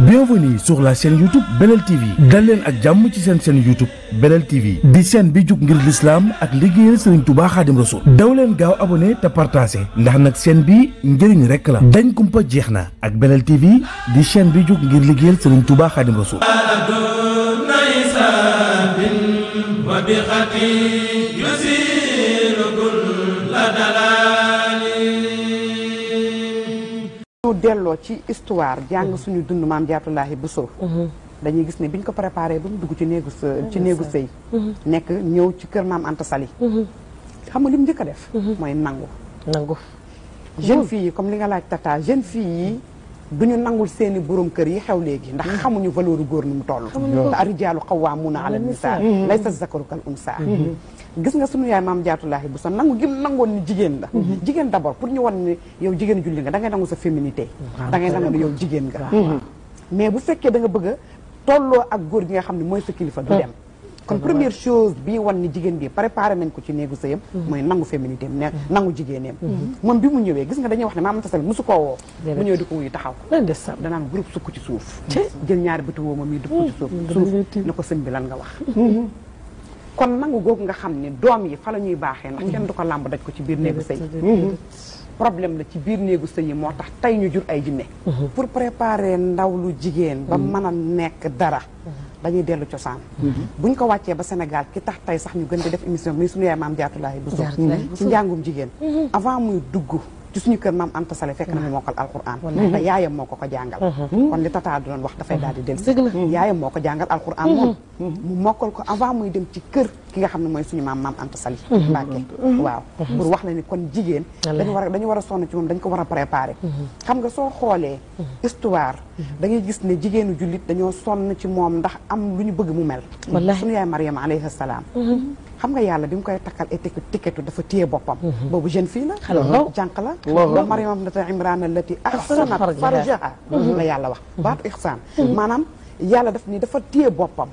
Bienvenue sur la chaîne YouTube Belel TV dal leen ak jàmm ci seen chaîne YouTube Belel TV di chaîne bi jug ngir l'islam ak liggéeyal Serigne Touba Khadim Rassoul daw leen gaaw abonné te partagé ndax nag chaîne bi njëriñ rek la dañ kumpa jeex na ak Belel TV di chaîne bi jug ngir liggéeyal Serigne Touba Khadim Rassoul ñu delloo ci histoire jàng suñu dund maam Jaaratullaahi Buso dañuy gis ne biñ ko préparé ba mu dugg ci néegu sëy nekk ñëw ci kër maam Anta Sali xam nga li mu njëkk a def mooy nangu jeune fille yi comme li nga laaj tata jeune fille yi duñu nangul seeni borom kër yi xew léegi ndax xamuñu valeur góor ni mu toll te ar-rijaalu qawwaamuuna ala nisaa laysa zakaru kal unsaa gis nga sunu yaay maam Jaaratullaahi Buso nangu gi nangoon ni jigéen la jigéen d'abord pour ñu wan ni yow jigéen julli nga da ngay nangu sa féminité da ngay nangu ni yow jigéen nga mais bu fekkee da nga bëgg a tolloo ak góor gi nga xam ne mooy sa kilifa du dem kon première chose bii wan ni jigéen bi préparé nañ ko ci néegu sëyam mooy nangu féminité am nangu jigéeneem moom bi mu ñëwee gis nga dañuy wax ne maam Anta Sali musu koo woo mu ñëwee di ko wuyu taxaw danaan groupe sukk ci suuf jël ñaari bëtu woo ma mii dëpp ci suuf na ko sëñ bi lan nga wax kon nangu googu nga xam ne doom yi fa la ñuy baaxee ndax kenn du ko làmb daj ko ci biir néegu sëy problème la ci biir néegu sëy yi moo tax tey ñu jur ay jinne pour préparer ndaw lu jigéen ba mën a nekk dara dañuy dellu cosaan buñ ko wàccee ba Sénégal ki tax tey sax ñu gën di def émission muy suñu yaay maam Jaaratullaahi Buso ci njàngum jigéen avant muy dugg ci suñu kër maam Anta Sali fekk na mu mokkal alquran te yaayam moo ko jàngal kon li tata doon wax dafay daal di del si yaayam moo ko jàngal alquran moom mu mokkal ko avant muy dem ci kër ki nga xam ne mooy suñu maam Anta Sali Mbàkke waaw pour wax la ni kon jigéen dañu war a sonn ci moom dañ ko war a préparer xam nga soo xoolee histoire da ngay gis ne jigéenu jullit dañoo sonn ci moom ndax am lu ñu bëgg mu mel suñu yaay Mariama alayhi salaam xam nga yàlla bi mu koy takkal étiquette dafa téye boppam boobu jeune fille la jànq la ba Mariama ibnata Imraan allati ahsanat farjaha la yàlla wax baatu ihsaan maanaam yàlla daf ni dafa téye boppam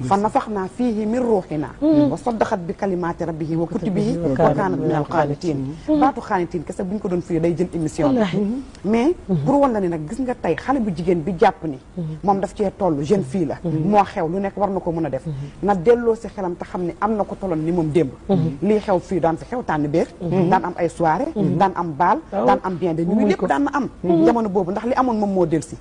fa nafaxnaa fiihi min ruuxinaa wa saddaqat bi kalimaati rabbihi wa kutubihi wa kaanat min al-qaanitiin baatu qaanitiin kese bu ñu ko doon firi day jël émission mais pour wan la ni nag gis nga tey xale bu jigéen bi jàpp ni moom daf cee toll jeune fille la moo xew lu nekk war na ko mën a def na delloo si xelam te xam ne am na ko tolloon ni moom démb lii xew fii daan fi xew tànn béer daan am ay soirée daan am baal daan am bien de nuit lépp daan na am jamono boobu ndax li amoon moom moo del si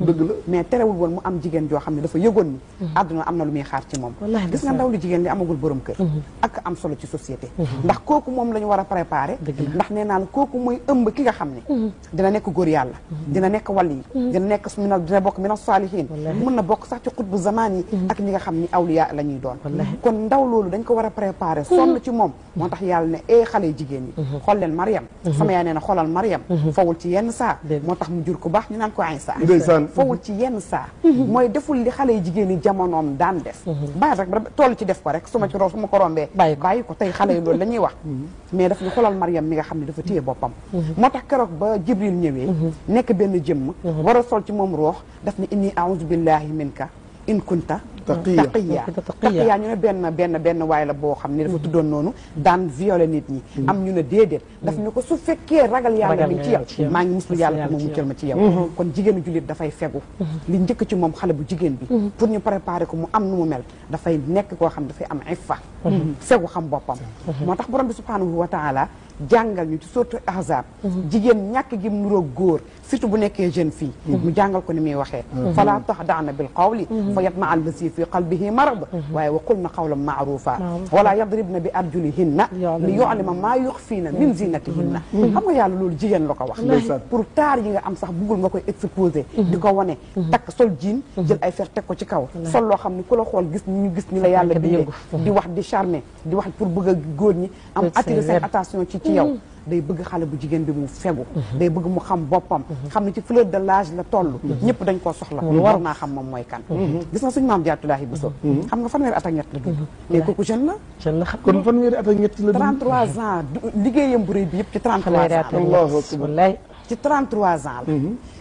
mais terewul woon mu am jigéen joo xam ne dafa yëgoon ni àdduna am na lu muy xaar ci moom gis nga ndaw lu jigéen li amagul borom kër ak am solo ci société ndax kooku moom la ñu war a préparer ndax nee naa la kooku mooy ëmb ki nga xam ne dina nekk góor yàlla dina nekk wali yi dina nekk dina bokk mina saalihiin mën na bokk sax ci xutbu zamaan yi ak ñi nga xam ni awliya la ñuy doon kon ndaw loolu dañ ko war a préparer sonn ci moom moo tax yàlla ne xale jigéen yi xool leen Mariam sama yaay nee na xoolal Mariam fawul ci yenn saa moo tax mu jur ko baax ñu naan ko Aysa fawul ci yenn saa mooy deful li xale jigéen yi jamonoom daan def rek toll ci def ko rek su ma ko rombee bàyyi ko tey xale yi loolu la ñuy wax mais daf ñu xoolal Mariam mi nga xam ne dafa téye boppam moo tax keroog ba Jibril ñëwee nekk benn jëmm war a sol ci moom ruux daf ni inni a'uuzu billahi minka in kunta taqiya ñu ne benn waay la boo xam ne dafa tuddoon noonu daan violé nit ñi am ñu ne déedéet daf ñu ko su fekkee ragal yàlla mi ci yow maa ngi muslu yàlla ko ma muccal ma ci yow kon jigéenu jullit dafay fegu li njëkk ci moom xale bu jigéen bi pour ñu préparer ko mu am nu mu mel dafay nekk koo xam dafay am iffa fegu xam boppam moo tax borom bi subhanahu wa taala jàngal ñu ci sourate Ahzab jigéen ñàkk gi mu nuroog góor surtout bu nekkee jeune fille mu jàngal ko ni muy waxee fala taxda'na bil qawli fa yatma'a allazi fi qalbihi marad waaye wa qulna qawlan ma'rufa wala yadribna bi arjulihinna li yu'lama ma yukhfina min zinatihinna xam nga yàlla loolu jigéen la ko wax pour taar yi nga am sax buggul nga koy exposer di ko wane takk sol jean jël ay fer teg ko ci kaw sol loo xam ne ku la xool gis ñu gis ni la yàlla bindee di wax di charmer di wax pour bëgg a góor ñi am attirer seen attention ci yow day bëgg xale bu jigéen bi mu fegu day bëgg mu xam boppam xam ne ci fleur de l'âge la toll ñëpp dañ koo soxla war naa xam moom mooy kan gis nga suñu maam Jaaratullaahi Buso xam nga fanweeri at ak ñett la dund mais kooku jeune la kon fanweeri at ak ñett la dund 33 ans liggéeyam bu rëy bi yëpp ci 33 ans ci 33 ans la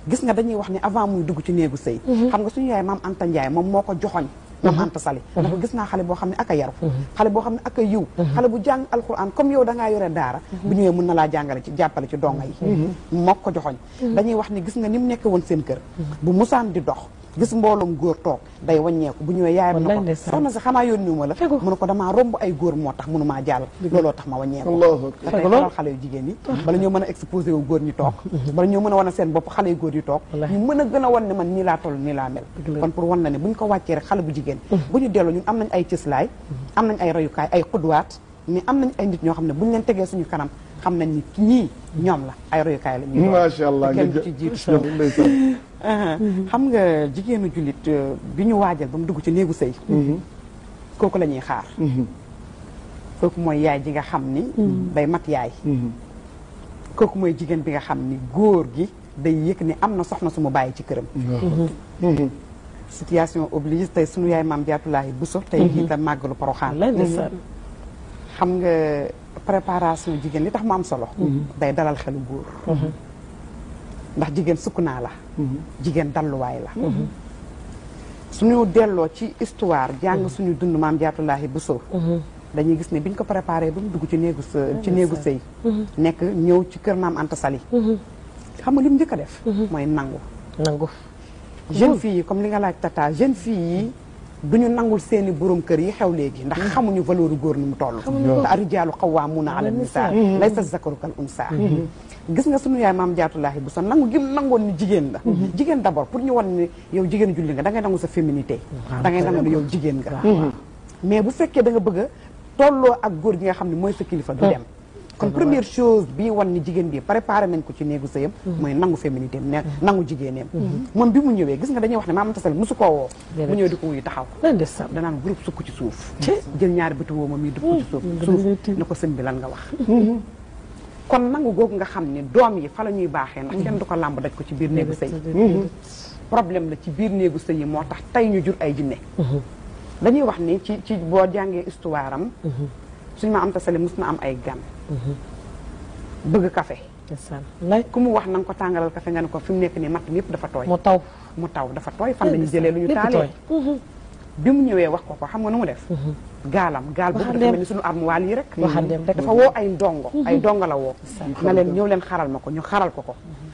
gis nga dañuy wax ne avant muy dugg ci néegu sëy xam nga suñu yaay maam Anta Ndiaye moom moo ko joxoñ moom Anta Sali dafa gis naa xale boo xam ne ak a yaru xale boo xam ne ak a yiw xale bu jàng alquran comme yow da ngaa yore daara bu ñëwee mën na laa jàngale ci jàppale ci donga yi moo ko joxoñ dañuy wax ni gis nga ni mu nekk woon seen kër bu musaan di dox gis mbooloom góor toog day wàññeeku bu ñëwee yaayam na ko soxna si xanaa yónni ma la mu ne ko damaa romb ay góor moo tax mënu maa jàll looloo tax ma wàññeeku te tey xoolal xale yu jigéen yi bala ñoo mën a exposé wu góor ñi toog bala ñoo mën a wan a seen bopp xale yu góor yi toog ñu mën a gën a wan ne man nii laa toll nii laa mel kon pour wan na ne bu ñu ko wàccee rek xale bu jigéen bu ñu delloo ñun am nañ ay cëslaay am nañ ay royukaay ay xudwaat mais am nañ ay nit ñoo xam ne bu ñu leen tegee suñu kanam xam nañ ni ñii ñoom la ay royukaay la ñuy macha allah kenn ci jiitu xam nga jigéenu jullit bi ñu waajal ba mu dugg ci néegu sëy kooku la ñuy xaar kooku mooy yaay ji nga xam ni day mat yaay kooku mooy jigéen bi nga xam ni góor gi day yëg ni am na soxna su mu bàyyi ci këram situation oblige tey sunu yaay maam Jaatulaahi Buso tey jii la màggalu Poroxaan xam nga préparation jigéen li tax mu am solo day dalal xelu góor ndax jigéen sukk naa la jigéen dalluwaay la suñu delloo ci histoire jàng suñu dund maam Jaatulaahi Buso dañuy gis ne biñ ko préparé ba mu dugg ci néegu sëy nekk ñëw ci kër maam Anta Sali xam nga li mu njëkk a def mooy nangu jeune fille yi comme li nga laaj tata jeune fille yi duñu nangul seeni borom kër yi xew léegi ndax xamuñu valeur góor ni mu toll te arijaalu qawwaamuuna ala nisaa laysa zakaru kal unsaa gis nga sunu yaay maam Jaatulaahi Buso nangu gi nangoon ni jigéen la jigéen d'abord pour ñu wan ni yow jigéen julli nga da ngay nangu sa féminité da ngay nangu ni yow jigéen nga mais bu fekkee da nga bëgg a tolloo ak góor gi nga xam ne mooy sa kilifa du dem kon première chose bii wan ni jigéen bi préparé nañ ko ci néegu sëyam mooy nangu féminité ne nangu jigéeneem moom bi mu ñëwee gis nga dañuy wax ne maam Anta Sali mosu koo woo mu ñëw di ko wuyu taxaw danaan groupe sukk ci suuf jël ñaari bëtu woo ma mii dëpp ko ci suuf ne ko sëñ bi lan nga wax kon nangu googu nga xam ne doom yi fa la ñuy baaxee ndax kenn du ko làmb daj ko ci biir néegu sëy problème la ci biir néegu sëy yi moo tax tey ñu jur ay jinne dañuy wax ni ci boo jàngee histoire am suñu maam Anta Sali mos na am ay gan bëgg café ku mu wax na nga ko tàngalal café nga ne ko fi mu nekk nii matt mi yëpp dafa tooy mu taw dafa tooy fan lañu jëlee lu ñu taalee bi mu ñëwee wax ko xam nga nu mu def gaal boobu dafa mel ni suñu armoire yi rek dafa woo ay ndongo la woo na leen ñëw leen xaral ma ko ñu xaral ko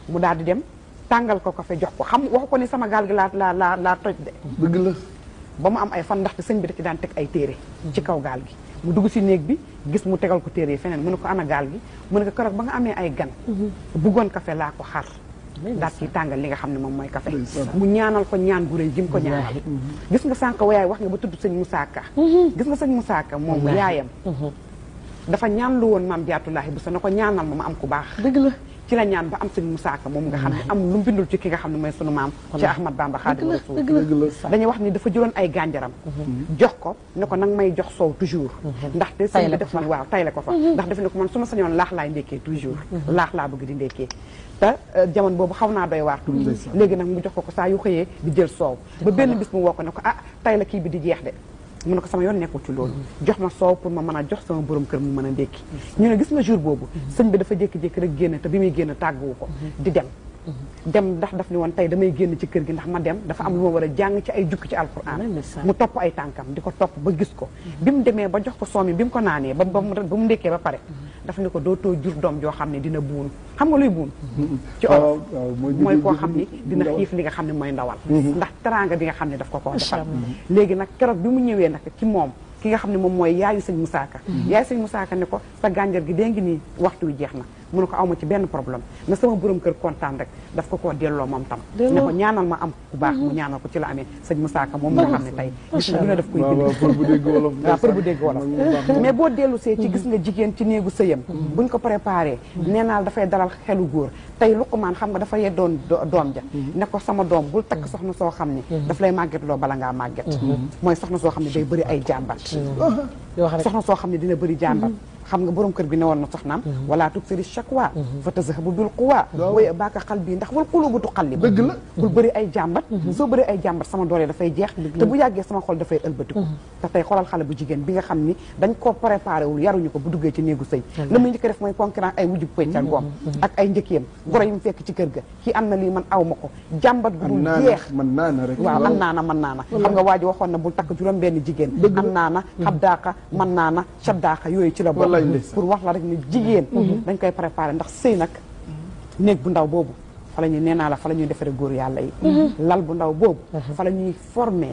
mu daal di dem tàngal ko café jox ko xam waxu ko ni sama gaal gi laa toj de dëgg la ba mu am ay fan ndaxte sëñ bi da ci daan teg ay téere ci kaw gaal gi mu dugg si néeg bi gis mu tegal ko téere yi feneen mu ne ko ana gaal gi mu ne ko keroog ba nga amee ay gan buggoon café laa ko xar daal ciy tàngal li nga xam ne moom mooy café mu ñaanal ko ñaan gu rëy gi mu ko ñaanal gis nga sànq wayaay wax nga ba tudd sëñ Moussa Ka gis nga sëñ Moussa Ka moom yaayam dafa ñaan lu woon maam Jaatulaahi Buso na ko ñaanal ma am ku baax dëgg la ci la ñaan ba am sëñ Moussa Ka moom nga xam ne am lu mu bindul ci ki nga xam ne mooy sunu maam ci Ahmad Bamba Xaadimu Rasuul dañuy wax ni dafa jëloon ay gànjaram jox ko ne ko nag may jox soow toujours ndaxte sëñ bi def na waaw tayle ko fa ndax def ne ko man su ma sañoon laax laay ndekkee toujours laax laa bëgg di ndekkee te jamono boobu xaw naa doy waar tuuti léegi nag mu jox ko saa yu xëyee di jël soow ba benn bis mu woo ko ne ko ah tay la kii bi di jeex de mu ne ko sama yoon nekkul ci loolu jox ma soow pour ma mën a jox sama borom kër mu mën a ndékki ñu ne gis nga jour boobu sëñ bi dafa jékki-jékki rek génn te bi muy génn tàgguwu ko di dem ndax daf ni woon tey damay génn ci kër gi ndax ma dem dafa am lu ma war a jàng ci ay jukki ci alquran mu topp ay tànkam di ko topp ba gis ko bi mu demee ba jox ko soow mi bi mu ko naanee ba mu ndékkee ba pare daf ni ko dootoo jur doom joo xam ne dina buun xam nga luy buun ci olof mooy koo xam ni dina xiif li nga xam ne mooy ndawal ndax teraanga bi nga xam ne daf ko koo defal léegi nag keroog bi mu ñëwee nag ci moom ki nga xam ne moom mooy yaayu sëñ Moussa Ka yaayu sëñ Moussa Ka ne ko sa gànjar gi dée ngi nii waxtu wi jeex na mu ne ko awma ci benn problème na sama borom kër kontaan rek daf ko koo delloo moom tam ne ko ñaanal ma am ku baax mu ñaanal ko ci la amee sëñ Moussa Ka moom nga xam ne tey gis nga dina daf koy bind waaw për bu dégg wolof mais boo dellu see ci gis nga jigéen ci néegu sëyam buñ ko préparé nee naa dafay dalal xelu góor tey Luqmaan xam nga dafa yeddoon doom ja ne ko sama doom bul takk soxna soo xam ne daf lay màggetloo bala ngaa màgget mooy soxna soo xam ne day bëri ay jàmbat soxna soo xam ne dina bëri jàmbat xam nga borom kër bi ne woon na soxnaam wala tuksiri shakwa fa tazhabu bil quwa way baaka xal bii ndax wal qulubu tuqallib dëgg la bul bëri ay jàmbat soo bëri ay jàmbat sama doole dafay jeex te bu yàggee sama xol dafay ëlbatiku te tey xoolal xale bu jigéen bi nga xam ni dañ ko préparé wul yaruñu ko bu duggee ci néegu sëy la muy njëkk def mooy concurrent ay wujub peccal goom ak ay njëkkeem goro yi mu fekk ci kër ga kii am na lii man aw ma ko jàmbat gu dul jeex man naana rek waaw am naana man naana xam nga waa ji waxoon na bul takk juróom benn jigéen am naana xabdaaka man naana caddaaka yooyu ci la bokk pour wax la rek ni jigéen dañ koy préparé ndax sëy nag néeg bu ndaw boobu fa la ñuy nee naa la fa la ñuy defaree góor yàlla yi lal bu ndaw boobu fa la ñuy formé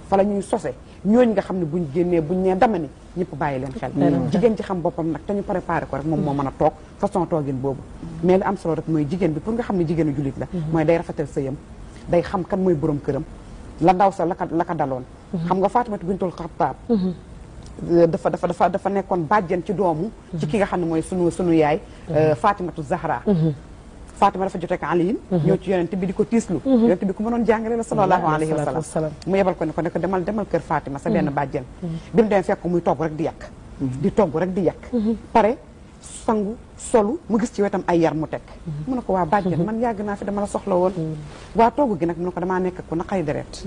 fa la ñuy sose ñooñ nga xam ne buñ génnee buñ nee dama ni ñëpp bàyyi leen xel jigéen ci xam boppam nag te ñu préparé ko rek moom moo mën a toog façon toogin boobu mais li am solo rek mooy jigéen bi pour nga xam ne jigéenu jullit la mooy day rafetal sëyam day xam kan mooy borom këram la ndaw sa la ka daloon xam nga Faatimatu bintul Xattaab dafa nekkoon bàjjen ci doomu ci ki nga xam ne mooy sunu yaay Fatimatu Zahra Fatima dafa jotee ak Aliyin ñëw ci yonent bi di ko tiislu yonent bi ku mënoon jàngale la sallallahu alayhi wa sallam mu yebal ko ne ko demal kër Fatima sa benn bàjjen bi mu demee fekk muy togg rek di yàq di togg rek di yàq pare sangu solu mu gis ci wetam ay yar mu teg mu ne ko waa bàjjen man yàgg naa fi dama la soxla woon waa togg gi nag mu ne ko damaa nekk ku naqari deret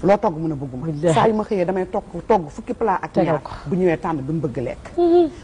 loo togg mun a bëgguma saa yu ma xëyee damay togg fukki plat ak ñaar bu ñëwee tànn bi mu bëgg lekk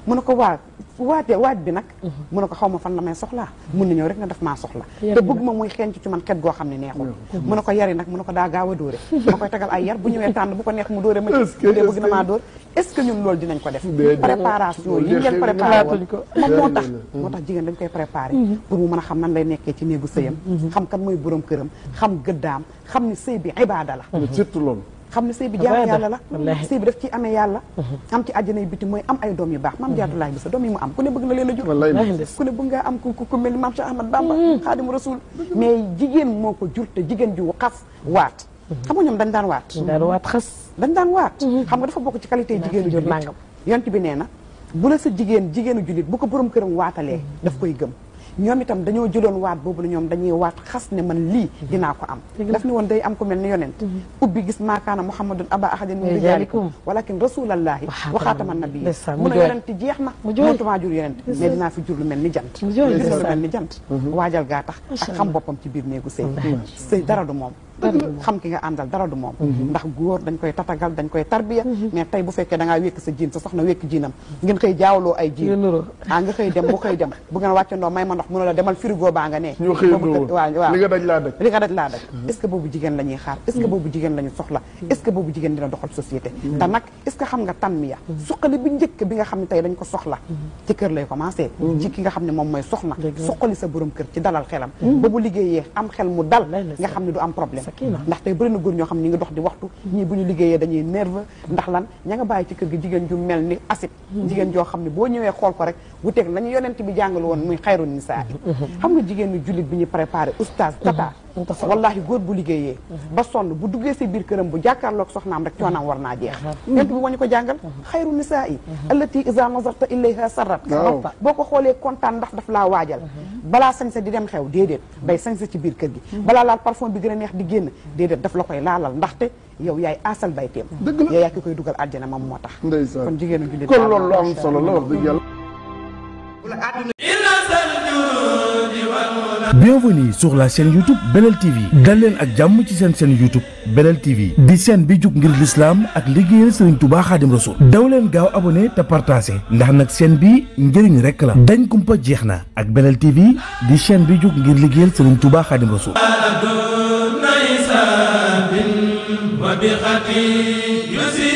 mu ne ko waaj bi nag mu ne ko xaw ma fan la may soxlaa mun na ñëw rek nga def maa soxla te bëgguma muy xeeñ ci man xet goo xam ne neexul mu ne ko yari nag mu ne ko daa gaaw a dóore ma koy tegal ay yar bu ñëwee tànn bu ko neex mu dóore ma ci bu dee bëgg na maa dóor est-ce que ñun loolu dinañ ko def préparation yi ngeen préparé woon moom moo tax jigéen dañ koy préparé pour mu mën a xam nan lay nekkee ci néegu sëyam xam kan mooy borom këram xam gëddaam xam ni sëy bi ibaada la surtout loolu xam ne sëy bi jaamu yàlla la sëy bi daf ci amee yàlla am ci àjjana yi biti mooy am ay doom yu baax maam jaatulaahi bi sa doom yi mu am ku ne bëgg na leen a jur ku ne bëgg ngaa am ku mel ni maam Cheikh Ahmad Bamba Xaadimu Rasuul mais jigéen moo ko jur te jigéen ju xas waat xam nga ñoom dañ daan waat dañ daan waat xam nga dafa bokk ci qualité jigéenu jullit yonent bi nee na bu la sa jigéenu jullit bu ko borom këram waatalee daf koy gëm ñoom itam dañoo jëloon waat boobu la ñoom dañuy waat xas ne man lii dinaa ko am daf ni woon day am ku mel ni yonent ubbi gis maakaana muhammadun aba ahadin min rijalikum walakin rasulallahi wa xaataman nabiyyi mun a yonent jeex na mootumaa jur yonent mais dinaa fi jur lu mel ni jant lu mel ni jant waajal gaa tax ak xam boppam ci biir néegu sëy dara du moom xam ki nga àndal dara du moom ndax góor dañ koy tatagal dañ koy tarbiya mais tey bu fekkee da ngaa wékk sa jiin sa soxna wékk jiinam ngeen xëy jaawloo ay jiin nga xëy dem bu xëy dem bu ngeen wàccandoo may ma ndox mu ne la demal frigo baa nga ne waaw li nga daj laa daj est-ce que boobu jigéen la ñuy xaar est-ce que boobu jigéen la ñu soxla est-ce que boobu jigéen dina doxal société te nag est-ce que xam nga tanmiya suqali bi njëkk bi nga xam ne tey dañ ko soxla ci kër lay commencé ci ki nga xam ne moom mooy soxna suqali sa borom kër ci dalal xelam ba bu liggéeyee am xel mu dal nga xam ne du am problème ndax tey bëri na góor ñoo xam ne ñi ngi dox di waxtu ñii bu ñu liggéeyee dañuy nerveux ndax lan ña nga bàyyi ci kër gi jigéen ju mel ni acide jigéen joo xam ne boo ñëwee xool ko rek wuteeg nañu yonent bi jàngal woon muy xayru nisaa xam nga jigéenu jullit bi ñu préparé oustaz tata wallahi góor bu liggéeyee ba sonn bu duggee si biir këram bu jàkkaarloog soxnaam rek coonaam war naa jeex yonent bi moo ñu ko jàngal xayru nisaa allati iza nazarta ilayha sarrat boo ko xoolee kontaan ndax daf laa waajal balaa sañsa di dem xew déedéet day sañsa ci biir kër gi balaa laal parfum bi gën a neex di génn déedéet daf la koy laalal ndaxte yow yaay asal bayteem yow yaa ki koy dugal àjjana moom moo tax kon jigéenu jullit kon loolu lu am solo la wax dëgg yàlla. Bienvenue sur la chaîne YouTube Belel TV dal leen ak jàmm ci seen chaîne YouTube Belel TV di chaîne bi jug ngir l'islam ak liggéeyal Serigne Touba Khadim Rassoul daw leen gaaw abonné te partagé ndax nag chaîne bi njëriñ rekk la dañ kumpa jeex na ak Belel TV di chaîne bi jug ngir liggéeyal Serigne Touba Khadim Rassoul wa bi khati yusi